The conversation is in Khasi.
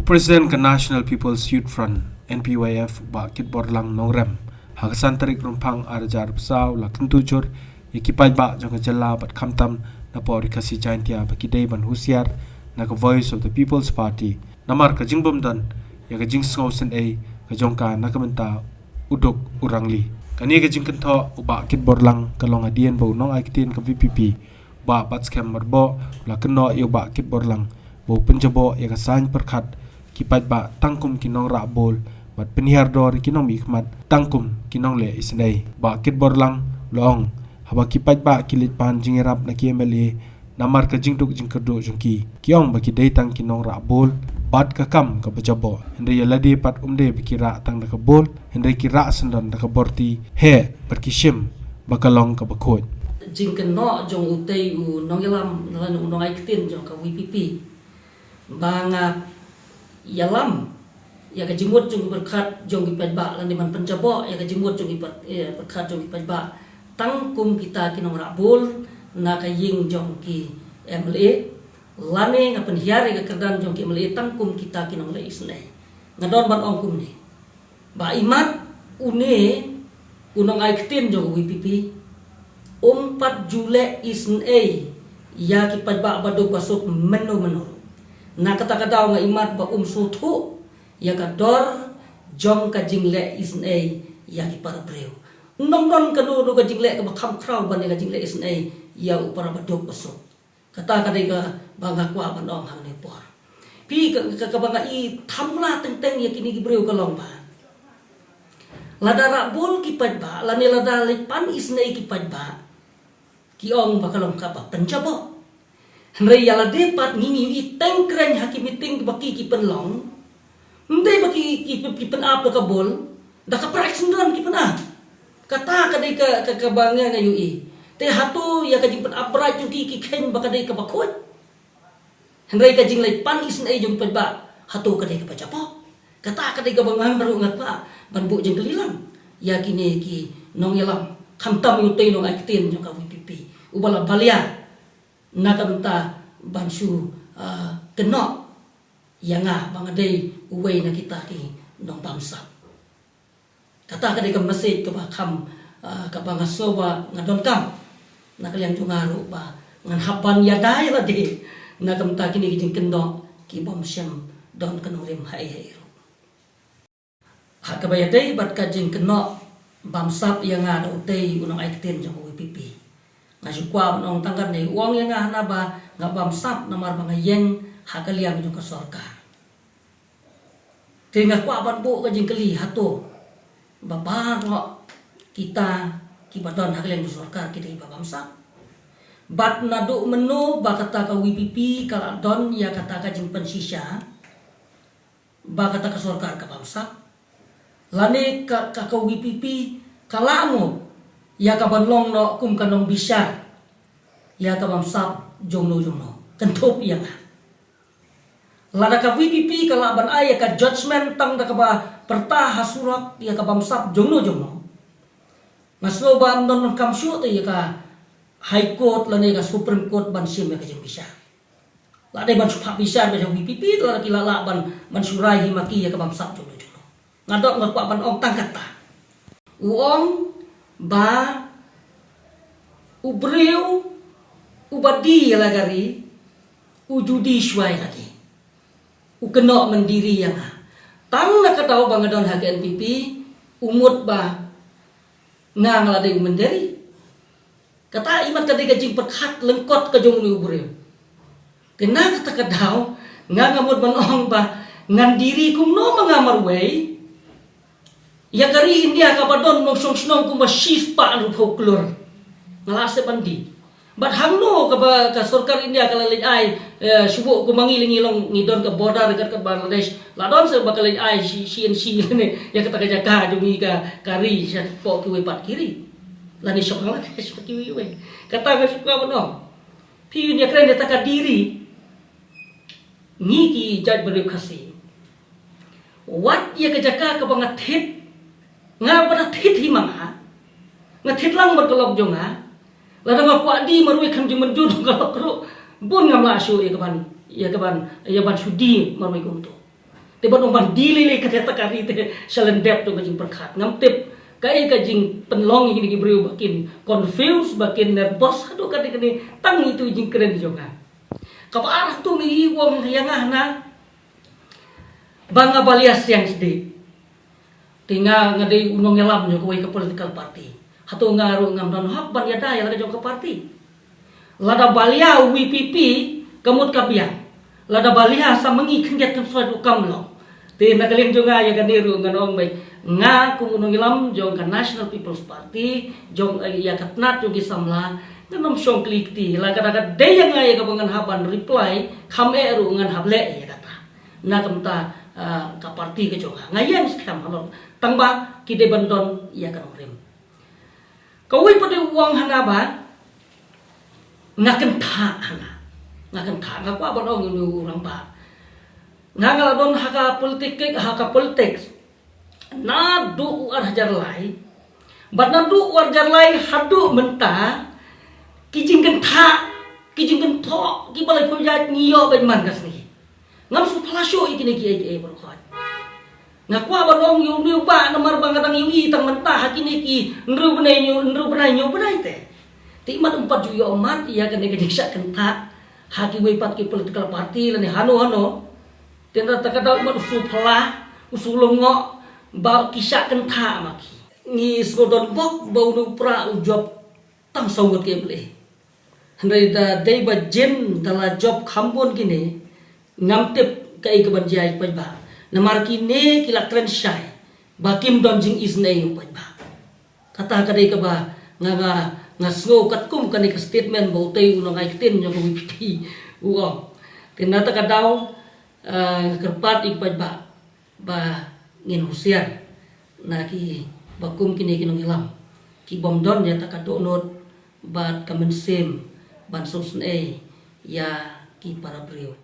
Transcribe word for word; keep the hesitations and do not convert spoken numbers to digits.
President ka National People's Youth Front, N P Y F, Bah Kitborlang Nongrem, ha ka san tarik Rymphang ar hajar arphew saw, u la kyntu jur ïa ki paidbah jong ka jylla bad khamtam na pdeng Ri Khasi Jaiñtia ba ki dei ban husiar na ka Voice of the People's Party namar ka jingbym don ïa ka jingsngew isynei ka jong ka na ka bynta u duk u rangli. Kane ka jingkynthoh u Bah Kitborlang ka long hadien ba u nongai ktien ka V P P, Bah Batskhem Myrboh, u la kynnoh ïa u Bah Kitborlang ba u pynjaboh ïa ka saiñ pyrkhat ki paidbah tang kum ki nongrah bol bad pynhiar dor ïa ki nongmihkhmat tang kum ki nongleh isynei. Bah Kitborlang u la ong, haba ki paidbah ki leit pan jingïarap na ki M L A namar ka jingduk jingkyrduh jong ki, ki ong ba ki dei tang ki nongrah bol bad ka kam kaba jaboh. Hynrei ïa lade pat ym dei ba ki rah tang da ka bol, hynrei ki rah syndon da ka borti heh bad ki shim ba ka long kaba khuid. Jingkynnoh jong utei u nongïalam lane u nongai ktien jong ka V P P ba nga ïalam ïa ka jingmut jong ki pyrkhat jong ki paidbah lane ban pynjaboh ïa ka jingmut jong ki pyr-, eh, pyrkhat jong ki paidbah tang kum kita ki nongrah bol na ka ïing jong ki M L A, lane nga pynhiar ïa ka kyrdan jong ki M L A tang kum kita ki nongleh isynei. Nga don ban ong kumne. Ba imat une u nongai ktien jong ka V P P um pat ju leh isynei ïa ki paidbah ba duk ba suk mynno mynno. Na kata ka daw nga imat ba um sngewthuh ïa ka dor jong ka jingleh isynei ïa ki para briew. Ym don kano kano ka jingleh kaba kham khraw ban ïa ka jingleh isynei ïa u para ba duk ba suk. Kata ka dei kaba nga kwah ban ong hangne por. Phi, ka, ka, kaba nga i thamla teng teng ïa kine ki briew ka long ba lada rah bol ki paidbah lane lada leit pan isynei ki paidbah, ki ong ba ka long kaba pynjaboh. Hynrei ïa lade pat ngi ngi i teng kren ha ki meeting ba ki ki pynlong. Ym dei ba ki, ki, ki pyn-ap da ka bol, da ka bright syndon ki pyn-ap. Kata ka dei ka, ka, kaba nga nga ïohi. Te hato ïa ka jingpyn-ap bright jong ki ki kheiñ ba ka dei kaba khuid. Hynrei ka jingleit pan isynei jong ki paidbah, hato ka dei kaba jaboh. Kata ka dei kaba nga ruh nga kwah ban buh jingkylli lang ïa kine ki nongïalam, khamtam ïa utei u nongai ktien jong ka V P P uba la balia na ka bynta ban shu, ah, kynnoh ïa nga ba nga dei uwei na kita ki nongbamsap. Kata ka dei ka message kaba kham, ah, kaba nga sngew ba nga donkam na ka liang jong nga ruh ba ngan hap ban ïada ïa lade na ka bynta kine ki jingkynnoh ki bym shym don ka nongrim haei haei ruh. Ha kaba ïadei bad ka jingkynnoh bamsap ïa nga da utei u nongai ktien jong ka V P P, nga shu kwah ban ong tang kane, u ong ïa nga hana ba nga bamsap namar ba nga ïeng ha ka liang jong ka sorkar. Te nga kwah ban buh ka jingkylli, hato ba baroh kita kiba don ha ka liang jong sorkar kita kiba bamsap? Bad naduh mynno ba kata ka V P P ka la don ïa kata ka jingpynshisha ba kata ka sorkar ka bamsap? Lane ka, ka, ka V P P ka la nguh ïa ka ban long noh kum ka nongbishar ïa ka bamsap jongno jongno? Kynthup ïa nga. Lada ka V P P ka lah ban ai ïa ka judgment tang da kaba pyrta ha surok ïa ka bamsap jongno jongno, nga sngew ba ym don kam shuh te ïa ka High Court lane ka Supreme Court ban shim ïa ka jingbishar. La dei ban shu phah bishar ba jong V P P, lada ki la lah ban, ban shu rai hi ma ki ïa ka bamsap jongno jongno. Nga dok nga kwah ban ong tang kata. U ong ba u briew uba die ïa la ka ri u ju die shuwa ïa lade. U kynnoh myndiri ïa nga. Tang na ka daw ba nga don ha ka N P P, u mut ba nga nga la dei u myndiri. Kata imat ka dei ka jingpyrkhat lyngkot ka jong une u briew. Te na kata ka daw nga nga mut ban ong ba ngan die ri kumno ma nga marwei ïa ka ri India kaba don nongshong shnong kumba shispah hynriewphew klur. Nga la sep ban die. Bad hangno kaba ka sorkar India ka la leit ai, eh, shu buh kumba ngi la ngi long ngi don ka border kat ka Bangladesh. La don se ba ka leit ai shi, shi en shi lane ïa kata ka jaka jong ngi ka, ka ri shapoh kiwei pat ki ri. Lane shapoh Bangladesh pat kiwei kiwei. Kata ka shu ka ban ong. Phi ïa kren ïa ta ka die ri. Ngi ki jait briew Khasi, wat ïa ka jaka kaba nga thied, nga ba da thied hi ma nga, nga thied lang bad ka lok jong nga. Lada nga kwah die marwei khlem jingmynjur jong ka lok ruh, bun ngam lah shuh ïa ka ban, ïa ka ban, ïa ban shu die marwei kumto. Te ban ong ban die lei lei kata ka ri te sha lyndet tu ka jingpyrkhat. Ngam tip kaei ka jingpynlong ïa kine ki briew ba kin confuse, ba kin nervous haduh kata kane tang ïa itu i jingkren jong nga. Kaba ar tu ngi ïohi ïa nga hana ba nga balia siang sdie. Te nga nga dei u nongïalam jong kawei ka political party. Hato nga ruh ngam don hok ban ïada ïa la ka jong ka party. Lada balia VPP ka mut ka biang. Lada balia sa mangi khyndiat khynsoit u kam long. Te na ka liang jong nga ïa kane ruh ngan ong beit nga kum u nongïalam jong ka National People's Party, jong, eh, ïa ka tnat jong ki samla, ngan ym shong kli kti. La ka da ka dei ïa nga ïa kaba ngan hap ban reply, kham eh ruh ngan hap leh ïa kata. Na ka bynta, ah, ka party ka jong nga. Nga ïeng skhem halor. Tang ba ki dei ban don ïa ka nongrim. Kawei pat u ong hana ba nga kynthah hana. Nga kynthah, nga kwah ban ong ïa u rangbah. Nga nga la don ha ka politik, ha ka politics naduh u ar hajar lai. Bad naduh u ar hajar lai haduh mynta ki jingkynthah, ki jingkynthoh, ki ba la pynjah ngi ïoh bad man ka sngi. Ngam sngewphylla shuh ïa kine kiei kiei baroh khoit. Nga kwah ban ong ïa une u bah namar ba nga dang ïohi tang mynta ha kine ki hynriew bnai hynñiew, hynriew bnai hynñiew bnai te. Te imat um pat ju ïoh mat ïa kane ka jingshah kynthah ha kiwei pat ki political party lane hano hano. Te na ta ka daw imat u sngewphylla, u sngewlyngngoh ba ki shah kynthah ma ki. Ngi sngewdon bok ba une u Prah u jop tang saw ngut ka MLA. Hynrei da dei ba jin da la jop kham bun kine, ngam tip kaei kaban jia ïa u paidbah. Namar kine ki la kren shai ba kim don jingisynei ïa u paidbah. Kata ka dei kaba nga, nga, nga sngew katkum kane ka statement ba utei u nongai ktien jong ka VPP u ong. Te na ta ka daw, eh, nga kyrpad ïa u paidbah ba ngin husiar na ki ba kum kine ki nongïalam ki bym don ïa ta ka dohnud bad ka mynsiem ban sngewsynei ïa ki para briew.